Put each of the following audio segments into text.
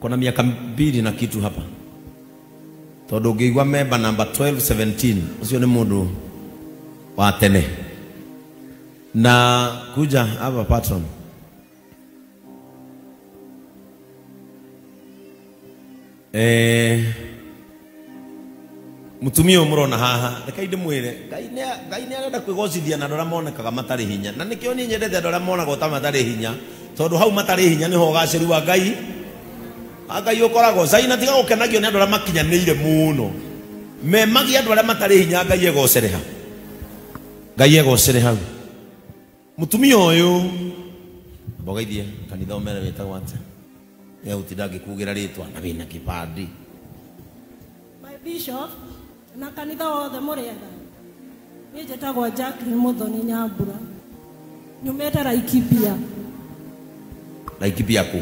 Kona miaka 2 na kitu hapa. Tondu ngĩigua member number 1217 ucio nĩ mũndũ wa tene. Na kuja hapa patron. Mutumia mũrona haha reke ndĩmwĩre Ngai nĩ arenda kwĩgocithia na andũ arĩa monekaga matarĩ hinya, na nĩkĩo niĩ nyendete andũ arĩa monagwo ta matarĩ hinya, tondũ hau matarĩ hinya nĩho ũgacĩru wa Ngai Ngai ũkoragwo. Caina tiga gũkenagio nĩ andũ arĩa makinyanĩire mũno, memagia andũ arĩa matarĩ hinya. Ngai egocere ha, Ngai egocere hau. Mutumia ũyũ mbogaithie kanitha ũmere wĩtagwo atĩa? Gũtinda ngĩkugĩra rĩtwa na wĩna kĩbandĩ. My bishop na kanitha wothe mũrĩega. Niĩ njĩtagwo Jacqueline Muthoni Nyambura, nyumĩte Laikipia. Laikipia kũ?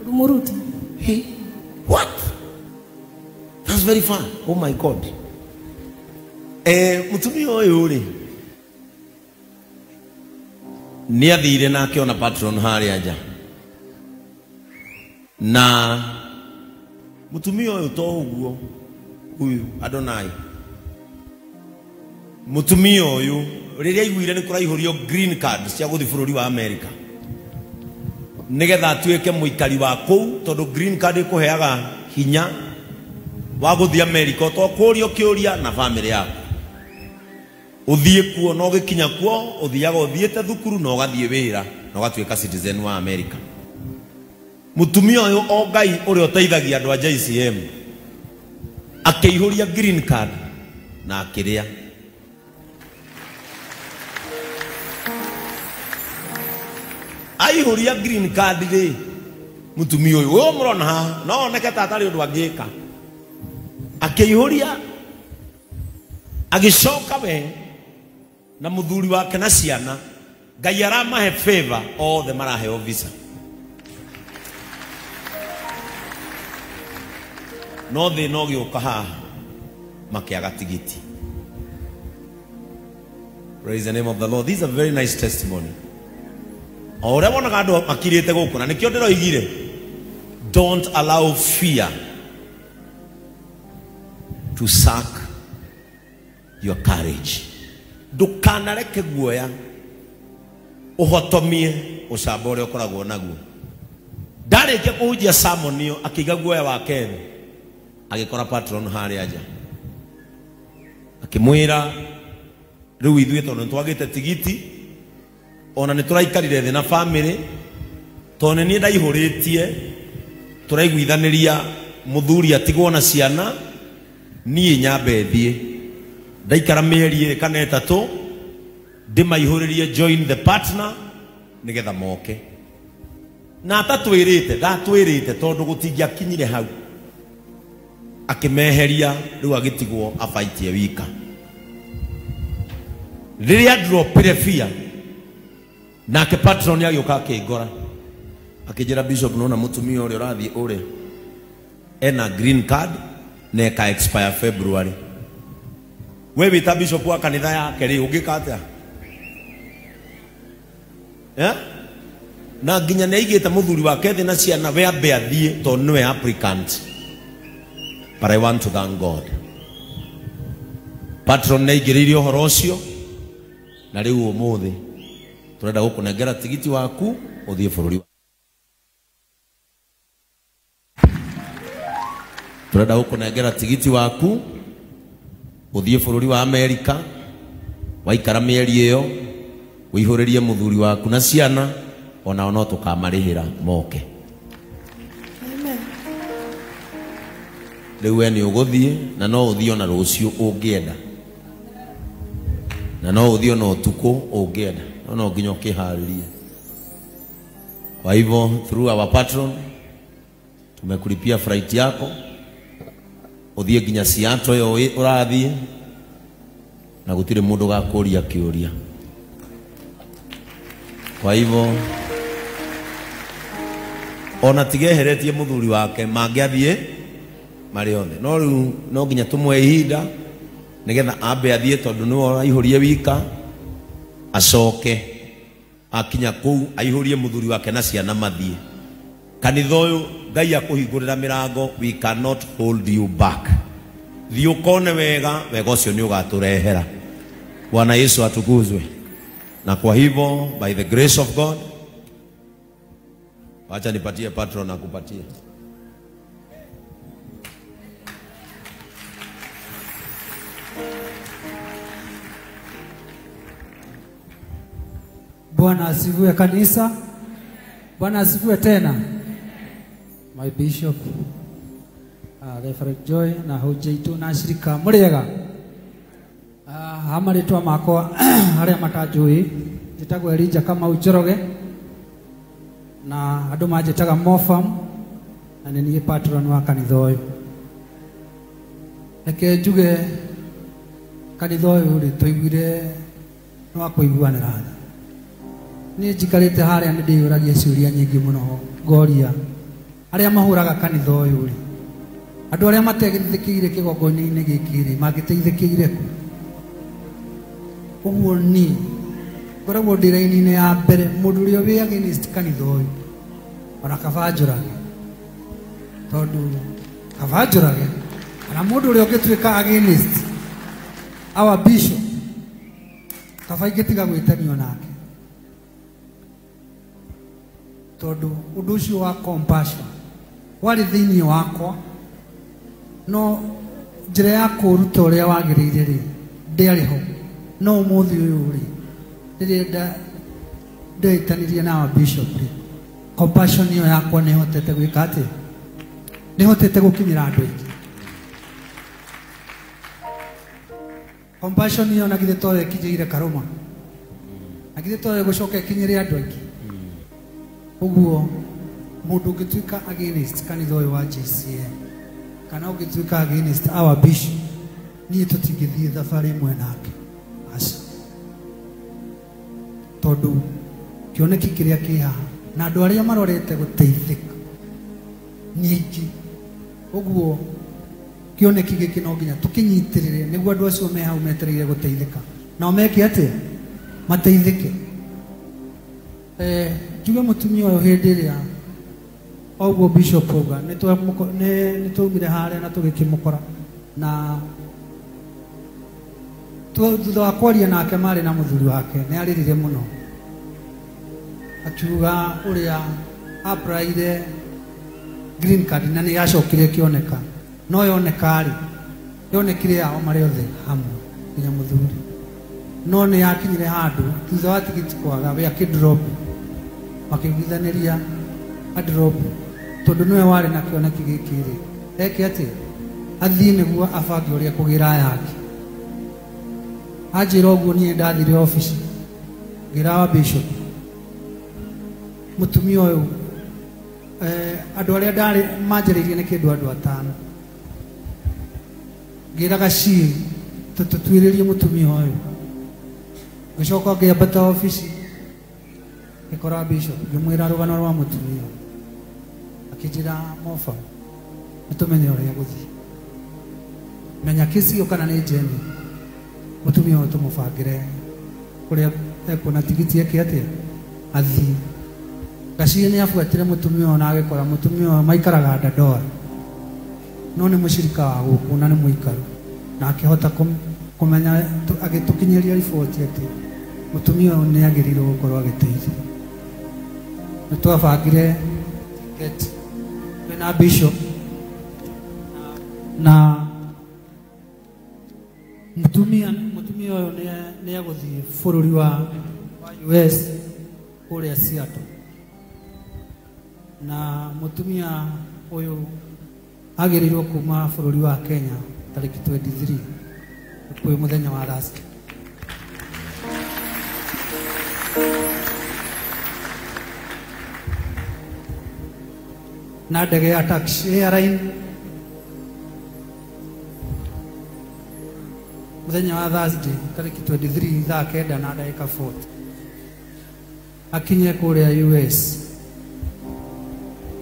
Rumuruti. Hey, what? That's very far. Oh my God. Mutumia ũyũ rĩ nĩ athire na akĩona patron harĩa nja, na mutumia ũyũ to ũguo huyu Adonai, mutumia ũyũ rĩrĩa aiguire nĩ kũraihũrio green card cia gũthiĩ bũrũri wa America nĩgetha atuĩke mũikari wa kũu, tondũ green card ĩkũheaga hinya wa gũthiĩ America ũtokũrio kĩũria na famĩlĩ yaku. Ũthiĩ kuo na ũgĩkinya kuo ũthiaga ũthiĩte thukuru na ũgathiĩ wĩra na ũgatuĩka citizen wa America. Mutumia ũyũ o Ngai ũrĩa ũteithagia andũ a JCM akĩihũria green card na akĩrĩa. Aihũria green card rĩ, mutumia ũyũ ũyũ mũrona haha no oneke ta atarĩ ũndũ angĩka, akĩihũria agĩcoka we na mũthuri wake na ciana. Ngai aramahe favor, othe maraheo visa. No thĩna ũgĩũka haha makĩaga tigiti. Praise the name of the Lord. This is a very nice testimony. O ũrĩa wonaga andũ makirĩte gũkũ, na nĩkĩo ndĩroigire, don't allow fear to suck your courage. Ndũkanareke guoya ũhotomie ũcamba ũrĩa ũkoragwo naguo. Ndarĩkia kũhunjia sermon ĩyo, akĩiga guoya wake thĩ, agĩkora patron harĩa nja, akĩmwĩra rĩu ithuĩ tondũ nĩtwagĩte tigiti, ona nĩtũraikarire thĩ na famĩlĩ, tondũ nĩ niĩ ndaihũrĩtie, tũraiguithanĩria mũthuri atigwo na ciana, niĩ nyambe thiĩ ndaikara mĩeri 2 kana 3 ndĩmaihũrĩrie join the partner nĩgetha moke. Na atatwĩrĩte, ndatwĩrĩte tondũ gũtingĩakinyire hau, akĩmeheria rĩu agĩtigwo abaitie wika. Rĩrĩa dropire fear, nake patron agĩũka akĩngora akĩnjĩra, Bishop, nona mũtumia ũrĩa ũrathiĩ ũrĩa ena green card na ĩka expire February. We wĩta bishop wa kanitha yake rĩ, ũngĩka atĩa? Na nginya nĩ aigĩte mũthuri wake thĩ na ciana, we ambe athiĩ tondũ nĩwe applicant. But I want to thank God. Patron nĩ aingĩrĩirie ũhoro ũcio, na rĩu ũmũthĩ tũrenda gũkũnengera tigiti waku ũthiĩ bũrũri. Tũrenda gũkũnengera tigiti waku ũthiĩ bũrũri wa America, waikara mĩeri ĩyo ũihũrĩrie mũthuri waku na ciana, onao no tũkamarĩhĩra moke. Amen. Rĩu we nĩ ũgũthiĩ, na no ũthiĩ ona rũciũ ũngĩenda, na no ũthiĩ ona ũtukũ ũngĩenda, no no nginya ũkĩharĩrie. Kwa hivyo through our patron tumekulipia flight yako ũthiĩ nginya Seattle ĩyo ũrathiĩ, na gũtirĩ mũndũ ũgakũria kĩũria. Kwa hivyo ona tigeheretie mũthuri wake mangĩathiĩ marĩ othe, no rĩu no nginya tũmũhe ihinda nĩgetha ambe athiĩ, tondũ nĩwe ũraihũrie wika, acoke akinya kũu aihũrie mũthuri wake na ciana mathiĩ. Kanitha ũyũ Ngai akũhingũrĩra mĩrango, we cannot hold you back. Thiĩ ũkone wega, wega ũcio nĩ ũgatũrehera. Bwana Yesu atukuzwe. Na kwa hivyo, by the grace of God, wacha nipatie patron akupatie. Bwana asifiwe kanisa. Bwana asifiwe tena. My bishop, Reverend Joy na hujaitu na shirika muriega. Amaritwa makwa aria matanjui njitagwo Elijah Kamau Njoroge na andu manjitaga Mofam na nĩ niĩ patron wa kanitha ũyũ. Reke njuge kanitha ũyũ rĩ twaiguire nĩ wa kũiguanĩra tha. Niĩ njikarĩte harĩa nĩ ndĩyũragia ciũria nyingĩ mũno ngoria arĩa mahũraga kanitha ũyũ rĩ, andũ arĩa mateithĩkĩire kĩgongona-inĩ gĩkĩ rĩ mangĩteithĩkĩire kũ? Ũguo niĩ ngoragwo ndĩ raini-inĩ ya mbere mũndũ ũrĩa wĩ against kanitha ũyũ ona kaba njũrage, tondũ kaba njũrage kana mũndũ ũrĩa ũngĩtuĩka against our bishop kaba ingĩtiga gwĩtanio nake, tondũ ũndũ ũcio wa compassion warĩ thĩinĩ wakwa, no njĩra ya kũũruta ũrĩa wagĩrĩire rĩ ndĩarĩ ho. No ũmũthĩ ũyũ rĩ rĩrĩa ndetanirie na bishop rĩ, compassion ĩyo yakwa nĩ hotete gwĩka atĩa, nĩ hotete gũkinyĩra andũ aingĩ. Compassion ĩyo na githĩ toyo ĩkinyĩire Karũma, na githĩ toyo ĩgũcoka ĩkinyĩre andũ aingĩ. Ũguo mũndũ ũngĩtuĩka against kanitha ũyũ wa JCM kana ũngĩtuĩka against our bishop, niĩ tũtingĩthiĩ thabarĩ ĩmwe nake, aca, tondũ kĩoneki kĩrĩa kĩ haha na andũ arĩa marorete gũteithĩka nĩ aingĩ. Ũguo kĩoneki gĩkĩ no nginya tũkĩnyitĩrĩre nĩguo andũ acio me hau metereire gũteithĩka nao meke atĩa, mateithĩke. Njuge mũtumia ũyũ hĩndĩ ĩrĩa oguo bishop auga nĩ twaumire harĩa na tũgĩkĩmũkora na thutha wa kwaria nake marĩ na mũthuri wake nĩ arĩrire mũno akiuga ũrĩa applyire green card na nĩ yacokire ĩkĩoneka, no yoneka rĩ yonekire yao marĩ othe hamwe nginya mũthuri, no nĩ yakinyire handũ thutha wa tigiti kwaga we akĩdrop, makĩiguithanĩria adrop tondũ nĩwe warĩ na kĩoneki gĩkĩ rĩ eke atĩa, athiĩ nĩguo abange ũrĩa kũgĩra yake. Anjĩra ũguo niĩ ndathire obici ngĩra wa bishop mũtumia ũyũ andũ arĩa ndarĩ manjarĩirie nĩ kĩndũ andũ atano, ngĩra Gacii tũtuĩrĩrie mũtumia ũyũ. Ngĩcoka ngĩambata obici ngĩkora bishop ngĩmwĩra rũgano rwa mũtumia ũyũ, akĩnjĩra Mofa nĩtũmenye ũrĩa gũthiĩ, menya kĩcio kana nĩ njeni mũtumia ũyũ tũmũbangĩre kũrĩa ekuona tigiti eke atĩa athiĩ. Gacii nĩ abuatire mũtumia ũyũ na agĩkora mũtumia ũyũ maikaraga Dandora, no nĩ mũcirika wa gũkũ na nĩ mũikaru, na akĩhota kũmenya agĩtũkinyĩria riboti atĩ mũtumia ũyũ nĩ agĩrĩirwo gũkorwo agĩteithio. Nĩ twabangire ticket twĩna bishop na mũtumia ũyũ nĩ egũthiĩ bũrũri wa US kũrĩa Seattle, na mũtumia ũyũ agĩrĩirwo kuma bũrũri wa Kenya tarĩki 23 kwĩ mũthenya wa Thursday. Na ndege ya Turkish Airlines mũthenya wa Thursday tarĩki 23 thaa 9 na ndagĩka 40 akinye kũrĩa US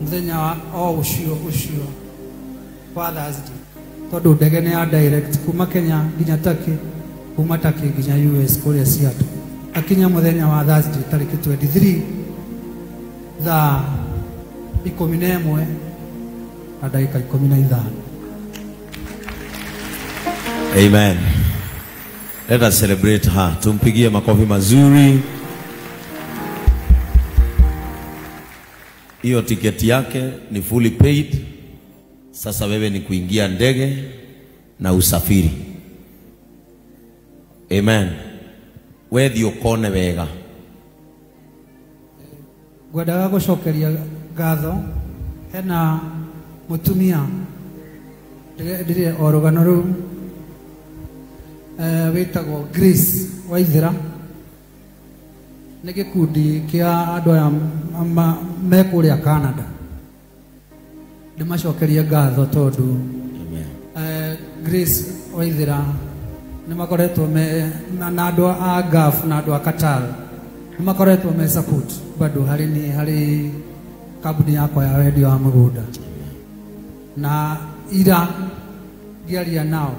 mũthenya wa o ũcio ũcio wa Thursday, tondũ ndege nĩ ya direct kuma Kenya nginya Turkey, kuma Turkey nginya US kũrĩa Seattle. Akinya mũthenya wa Thursday tarĩki 23 thaa 11 na ndagĩka 15. Amen. Let us celebrate her. Tumpigie makofi mazuri. Hiyo tiketi yake ni fully paid. Sasa wewe ni kuingia ndege na usafiri. Amen. Wethi ukone wega. Ngwendaga gũcokeria ngatho hena mũtumia ndĩrĩ o rũgano rũu wĩtagwo Grace Waithera. Nĩ gĩkundi kĩa andũ aya me kũrĩa Canada. Ndĩmacokerie ngatho tondũ Grace Waithera nĩ makoretwo me na andũ a Gulf na andũ a Qatar nĩ makoretwo me support bado harĩ niĩ harĩ kambuni yakwa ya wendia wa mũgũnda. Na ira ngĩaria nao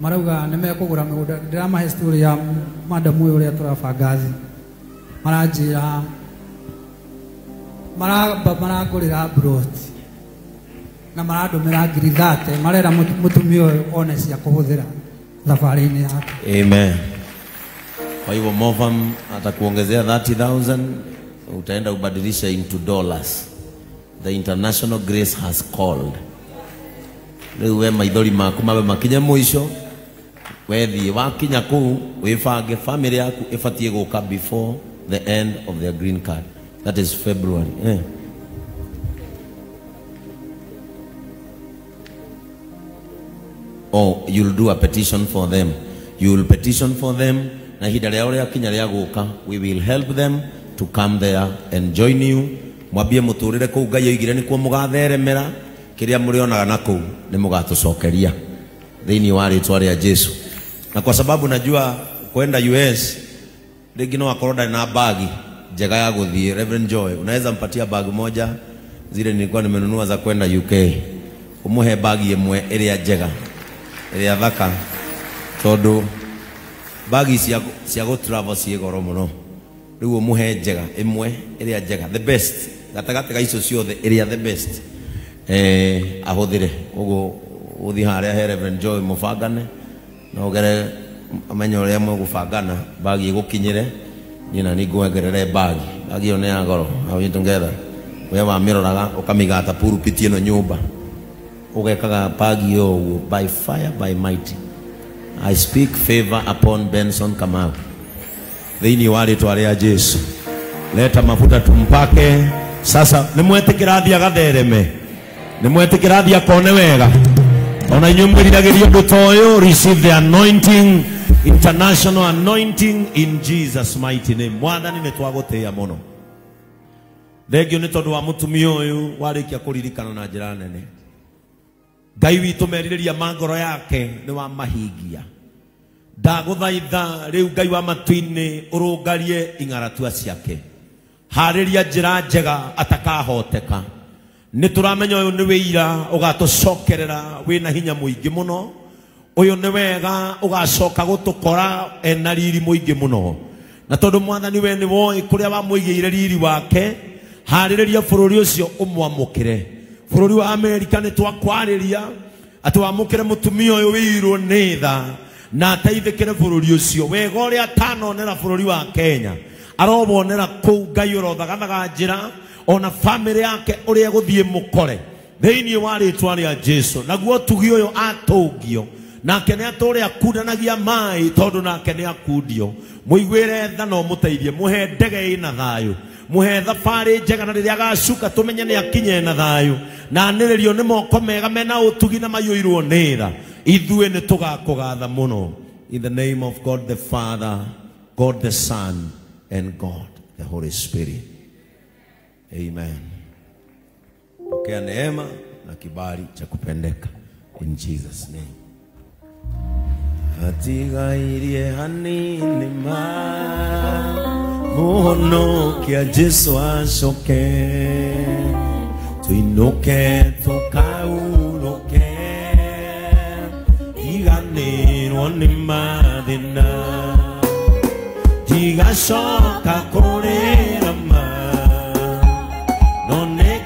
marauga nĩ mekũgũra mĩgũnda. Ndĩramahe story ya madamu ũyũ ũrĩa tũrabanga thi, maranjĩra maramba marangũrĩra broti na marandũmĩra 30,000 marera mũtumia ũyũ one cia kũhũthĩra thabarĩ-inĩ yake. Amen. Kwa hivyo Movam atakuongezea 30,000, utaenda ubadilisha into dollars. The international grace has called. Rĩu we maithori maku mabe makinye mũico, wethiĩ wakinya kũu wĩbange family yaku ĩbatiĩ gũka before the end of their green card. That is February. Oh, you'll do a petition for them. You will petition for them. Na ihinda rĩao rĩakinya rĩa gũka, we will help them to come there and join you. Mwambie mũtũrĩre kũu Ngai oigire nĩkuo mũgatheremera, kĩrĩa mũrĩonaga na kũu nĩ mũgatũcokeria thĩinĩ wa rĩtwa rĩa Jesu. Na kwa sababu najua kwenda US rĩngĩ no akorwo ndarĩ na bagi njega ya gũthiĩ. Reverend Joy, unaweza mpatia bag moja zile nilikuwa nimenunua za kwenda UK. Umuhe bagi ĩmwe ĩrĩa njega ĩrĩa thaka, tondũ bagi cia gũ travel ciĩ goro mũno. Rĩu ũmũhe njega ĩmwe ĩrĩa njega, the best, gatagatĩ ga icio ciothe ĩrĩa the best ahũthĩre. Ũguo ũthiĩ harĩa he Reverend Joy mũbangane na ũgere amenye ũrĩa mũgũbangana, bagi ĩgũkinyĩre. Niĩ na nĩngũongerere bagi. Bagi ĩyo nĩ ya goro. Are we together? We wamĩroraga ũkamĩigaga ta pulpit ĩno nyũmba, ũgekaga bagi ĩyo ũguo, by fire by might. I speak favor upon Benson Kamau thĩinĩ wa rĩtwa rĩa Jesu. Leta mafuta tumpake. Sasa nĩ mwetĩkĩra athiĩ agathereme, nĩ mwetĩkĩra athiĩ akone wega. Ona inyuĩ mwĩriragĩria ũndũ ta ũyũ, receive the anointing, international anointing in Jesus mighty name. Mwathani nĩ twagũtĩĩa mũno. Thengio nĩ tondũ wa mũtumia ũyũ warĩkia kũririkana na njĩra nene. Ngai witũ merirĩria ma ngoro yake nĩ wamahingia. Ndagũthaitha rĩu Ngai wa matu-inĩ ũrũngarie ing'aratua ciake, harĩria njĩra njega atakahoteka. Nĩ tũramenya ũyũ nĩ wĩira ũgatũcokerera wĩna hinya mũingĩ mũno. Ũyũ nĩ wega ũgacoka gũtũkora ena riri mũingĩ mũno. Na tondũ Mwathani we nĩ woĩ kũrĩa wamũigĩire riri wake, harĩrĩria bũrũri ũcio ũmwamũkĩre. Bũrũri wa Amerika nĩ twakwarĩria atĩ wamũkĩre mũtumia ũyũ wĩirwo nĩ tha na ateithĩkĩre bũrũri ũcio. Wega ũrĩa atanonera bũrũri wa Kenya arowonera kũu. Ngai ũrothagathaga njĩra ona family yake ũrĩa gũthiĩ mũkore thĩinĩ wa rĩtwa rĩa Jesu. Naguo ũtugi ũyũ atũngio nake nĩ atũre akundanagia maĩ, tondũ nake nĩ akundio. Mũiguĩre tha na ũmũteithie, mũhe ndege ĩna thayũ, mũhe thabarĩ njega, na rĩrĩa agacuka tũmenye nĩ akinye na thayũ, na anĩrĩrio nĩ moko mega mena ũtugi na maiyũirwo nĩ tha. Ithuĩ nĩ tũgakũgatha mũno. In the name of God the Father, God the Son, and God the Holy Spirit. Amen. Pokea neema na kibali cha kupendeka in Jesus name. Atigairie hanini ma muhonokia Jesu acoke, tuinuke tukauruke, iganĩrwo nĩ mathĩna, ndigacoka kũrĩra ma, no nĩ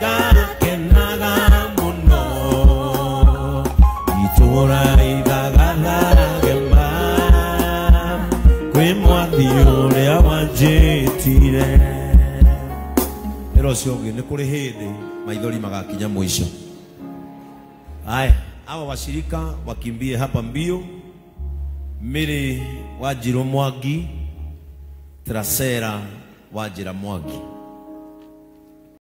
Kwĩ mwathi ũrĩa wanjĩtire. Ĩra ũcio ũngĩ nĩ kũrĩ hĩndĩ maithori magakinya mũico. Haya, hawa washirika wakimbie hapa mbio. Mary Wanjirũ Mwangi, Trasera Wanjira Mwangi.